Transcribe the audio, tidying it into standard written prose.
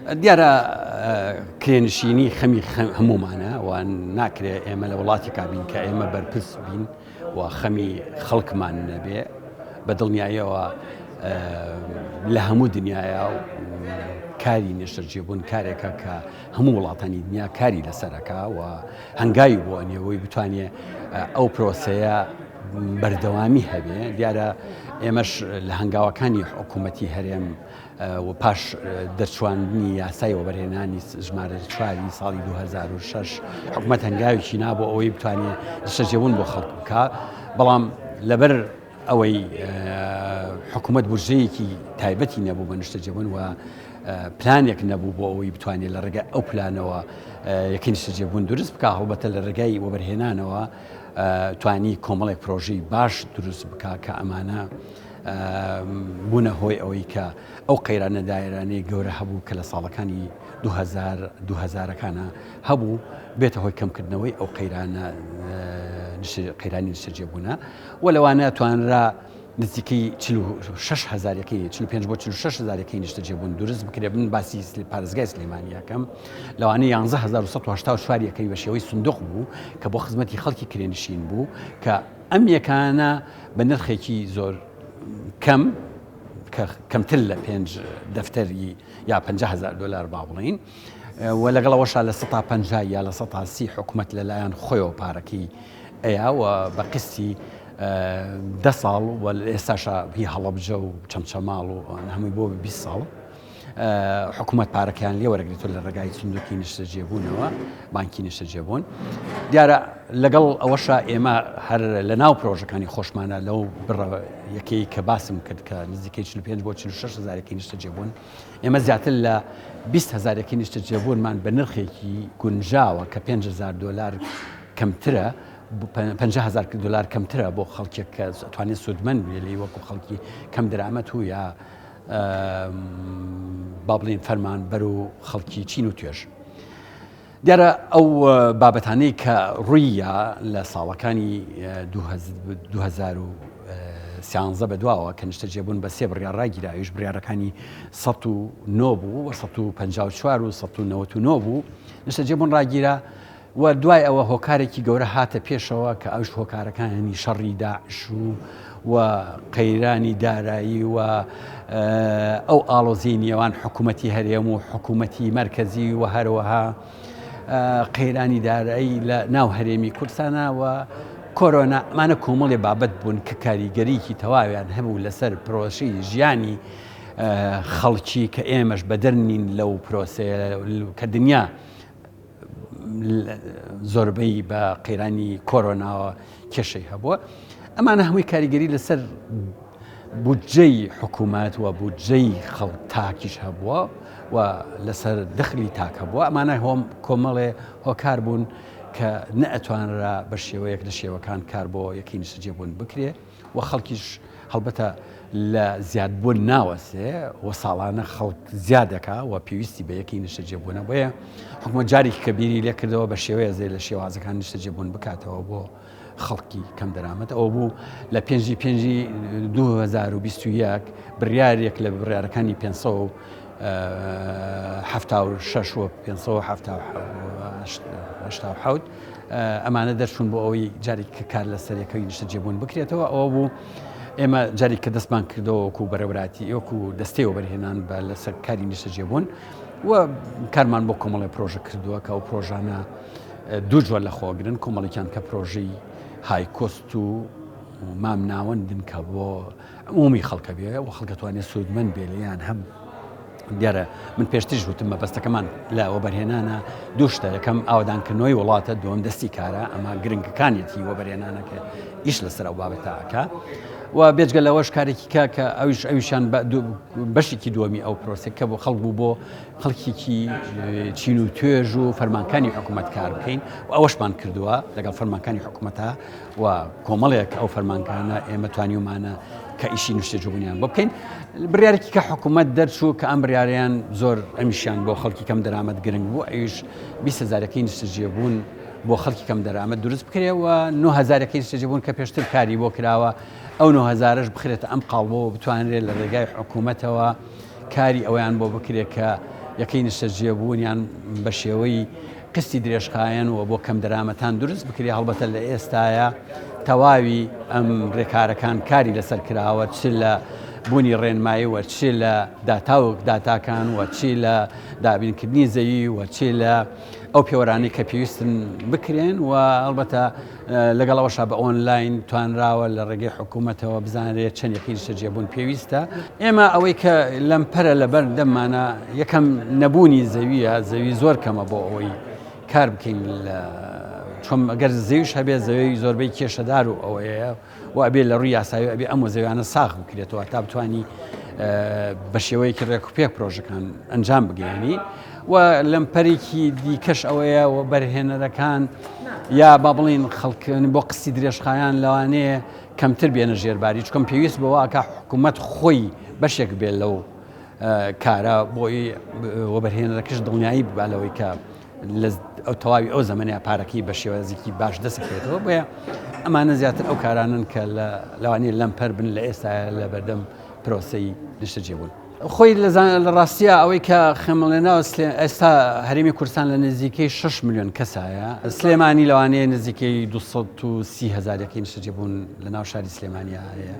دیارە کرێنشینی خەمی هەموومانە و ناکرێ ئێمە لە وڵاتێکا بین کە ئێمە بەرپرس بین و خەمی خەڵکمان نەبێ. بە دڵنیاییەوە لە هەموو دنیاە کاری نیشتەجێبوون کارێکە کە هەموو وڵاتانی دنیا کاری لەسەرەکە و هەنگاوی بۆ ئەنێەوەی بتوانێ ئەو پرۆسەیە بەردەوامی هەبێ. دیارە ئێمەش لە هەنگاوەکانی حکوومەتی هەرێم و پاش دەرچواندنی یاسای وەبەرهێنانی ژمارە چواری ساڵی 2006 حکومەت هەنگاوێکی نا بۆ ئەوەی بتوانێت نیشتەجێبوون بۆ خەڵک بکا، بەڵام لەبەر ئەوەی حکوومەت بودجەیەکی تایبەتی نەبوو بە نیشتەجێبوون و پلانێک نەبوو بۆ ئەوەی بتوانێت لە ڕێگای ئەو پلانەوە یەکەی نیشتەجێبوون دروست بکا، هەڵبەتە لە ڕێگای وەبەرهێنانەوە توانی کۆمەڵێک پرۆژەی باش دروست بکا کە ئەمانە بوونە هۆی ئەوەی کە ئەو قەیرانە دایرانەی گەورە هەبوو کە لە ساڵەکانی 2000 دوهەزارەکانە هەبوو بێتە هۆی کەمکردنەوەی ئەو قەیرانە قەیرانی نیشتەجێبوونە و لەوانە توانرا نزیکەی 46 هەزار یەکەی 45 بۆ 46 هەزار یەکەی نیشتەجێبوون دروست بکرێت. من باسی پارێزگای سلێمانیەکەم، لەوانە 11184 یەکەی بە شێوەی سندوق بوو کە بۆ خزمەتی خەڵکی کرێنشین بوو، کە ئەم یەکانە بە نرخێکی زۆر کەم کە کەمتر لە پێنج دەفتەری یا 50 هەزار دلار با بڵین و لەگەڵ ئەوەشا 50% یا 30% حکومەت لەلایەن خۆیەوە پارەکەی ئەیا و بە قستی 10 ساڵ و ئێستاشا هی هەڵەبجە و چەمچەماڵ و هەمووی بۆ 20 ساڵ حکوومەت پارەکەیان لێ وەرەگرێتەوە لە ڕێگای سندوقی نیشتەجێبوونەوە، بانکی نیشتەجێبوون. دیارە لەگەڵ ئەوەشا ئێمە هەر لە ناو پرۆژەکانی خۆشمانە لەو بڕە یەکەی کە باسم کرد کە نزیکەی 45 بۆ 46 هەزار یەکەی نیشتەجێبوون، ئێمە زیاتر لە 20 هەزار یەکەی نیشتەجێبوونمان بە نرخێکی گونجاوە کە 5000 دلار کەمترە، 50 هەزار دلار کەمترە بۆ خەڵکێک کە توانێت سوودمەند بێ لێی وەکو خەڵکی کەم درامەت و یا با بڵێین فەرمانبەر و خەڵکی چین و توێژ. دیارە ئەو بابەتانەی کە ڕوویە لە ساڵەکانی 2013 بە دواوە کە نیشتەجێبوون بە سێ بڕیار ڕاگیراویش بڕیارەکانی 19 بوو و 154 و 199 بوو نیشتەجێبوون ڕاگیرا و دوای ئەوە هۆکارێکی گەورە هاتە پێشەوە کە ئەوش هۆکارەکانی شەڕی داعش و و قەیرانی دارایی و ئەو ئاڵۆزیی نێوان حکوومەتی هەرێم و حکوومەتی مەرکەزی و هەروەها قەیرانی دارایی لە ناو هەرێمی کوردستانە و کۆرۆنا، ئەمانە کۆمەڵێ بابەت بوون کە کاریگەریی تەواویان هەبوو لەسەر پرۆسەی ژیانی خەڵکی کە ئێمەش بەدەر نین لەو پرۆسەیە کە دنیا زۆربەی بە قەیرانی کۆرۆناوە کێشەی هەبووە. ئەمانە هەمووی کاریگەری لەسەر بودجەی حکوومەت و بودجەی خەڵک تاکیش هەبووە و لەسەر دەخلی تاک هەبووە. ئەمانە هۆم کۆمەڵێ هۆکار بوون کە نەئەتوانرا بە شێوەیەک لە شێوەکان کار بۆ یەکەی نیشتەجێبوون بکرێ. و خەڵکیش هەڵبەتە لە زیادبوون ناوەستێ و ساڵانە خەڵک زیاد دەکا و پێویستی بە یەکەی نیشتەجێبوونە. بۆیە حکومەت جارێکی کە بیری لێ کردەوە بە شێوەیە زێ لە شێوازەکان نیشتەجێبوون بکاتەوە بۆ خەڵکی کەم دەرامەت. ئەوە بوو لە پێنجی پێنجی 2021 بڕیارێک لە بڕیارەکانی 576 و 587 ئەمانە دەرچوون بۆ ئەوەی جارێک کە کار لەسەر یەکەوی نیشتەجێبوون بکرێتەوە. ئەوە بوو ئێمە جارێک کە دەستمان کردەوە وەکو بەرەوراتی وەکو دەستەی وەبەرهێنان بە لەسەر کاری نیشتەجێبوون و کارمان بۆ کۆمەڵی پرۆژە کردووە کە ئەو پرۆژانە دوو جۆر لە خۆگرن، کۆمەڵێکیان کە پرۆژەی high cost و مام ناوەندن کە بۆ عمومی خەڵکە بێ و خەڵکە توانێت سوودمەند بێ لێیان. هەم دیارە من پێشتریش وتم مەبەستەکەمان لە وەبەرهێنانە دوو شتە، یەکەم ئاوەدانکردنەوەی وڵاتە، دووەم دەستی کارە، ئەمە گرنگەکانیەتی وەبەرهێنانەکە ئیش لەسەر ئەو بابەتە ئەکا. و بێجگە لەوەش کارێکی کە کە ئەویش ئەویشیان بەشێکی دووەمی ئەو پرۆسە کە بۆ خەڵک بوو بۆ خەڵکێکی چین و توێژ و فەرمانکانی حکوومەت کار بکەین و ئەوەشمان کردووە لەگەڵ فەرمانکانی حکوومەتە و کۆمەڵێک ئەو فەرمانگانە ئێمە توانیومانە کە ئیشی نیشتەجێبوونیان بۆ بکەین. بڕیارێکی کە حکوومەت دەرچوو کە ئەم بڕیاریان زۆر ئەمیشیان بۆ خەڵکی کەم دەرامەت گرنگ بوو، ئەویش 20 هەزارەکەی نیشتەجێبوون بۆ خەڵکی کەم دەرامەت دروست بکرێ و 9 هەزارەکەی نیشتەجێبوون کە پێشتر کاری بۆ کراوە ئەو 9 هەزارەش بخرێتە ئەم قاڵبەوە بتوانرێت لە ڕێگای حکوومەتەوە کاری ئەویان بۆ بکرێت کە یەکەی نیشتەجێبوون یان بە شێوەی قستی درێژخایەن و بۆ کەمدەرامەتان دروست بکرێ. هەڵبەتە لە ئێستایا تەواوی ئەم رێکارەکان کاری لەسەر کراوە چ لە بوونی ڕێنمایی و چ لە داتا و داتاکان و چ لە دابینکردنی زەوی و چ لە ئەو پێوەرانەی کە پێویستن بکرێن و هەڵبەتە لەگەڵ ئەوەشا بە ئۆنلاین توانراوە لە ڕێگەی حکوومەتەوە بزانرێت چەند یەکەی نیشتەجێبوون پێویستە. ئێمە ئەوەی کە لەمپەرە لەبەر دەممانە یەکەم نەبوونی زەویە، زەوی زۆر کەمە بۆ ئەوەی کار بکەین لە چۆن ئەگەر زەویش هەبێت زەوی زۆربەی کێشەدار و ئەوەیە و ئەبێ لە ڕووی یاسایی ئەبێ ئەم وەزەویانە ساغ بکرێتەوە تا بتانی بە شێوەیەکی ڕێک و پێک پرۆژەکان ئەنجام بگەێنی و لەمپەرێکی دیکەش ئەوەیە و بەرهێنەرەکان یا با بڵین خەڵکن بۆ قستی درێژخایان لەوانەیە کەمتر بێنە ژێرباری چکم پێویست بەوەکە حکوومەت خۆی بەشێک بێت لەو کارە بۆی وەبەرهێنەرەکەش دڵنیایی ببا لەوەی کە لە ئەو تەواوی ئەو زەمەنەیە پارەکەی بە شێوازێکی باش دەستکەوێتەوە. بۆیە ئەمانە زیاتر ئەو کارانن کە لەوانەیە لەمپەر بن لە ئێستا لە بەردەم پرۆسەی نیشتەجێبوون. خۆی لە ڕاستیە ئەوەی کە خەمڵێناوە ئێستا هەرێمی کوردستان لە نزیکەی 6 میلیۆن کەسایە، سلێمانی لەوانەیە نزیکەی 230 هەزار یەکەی نیشتەجێبوون لە ناو شاری سلێمانیا هەیە.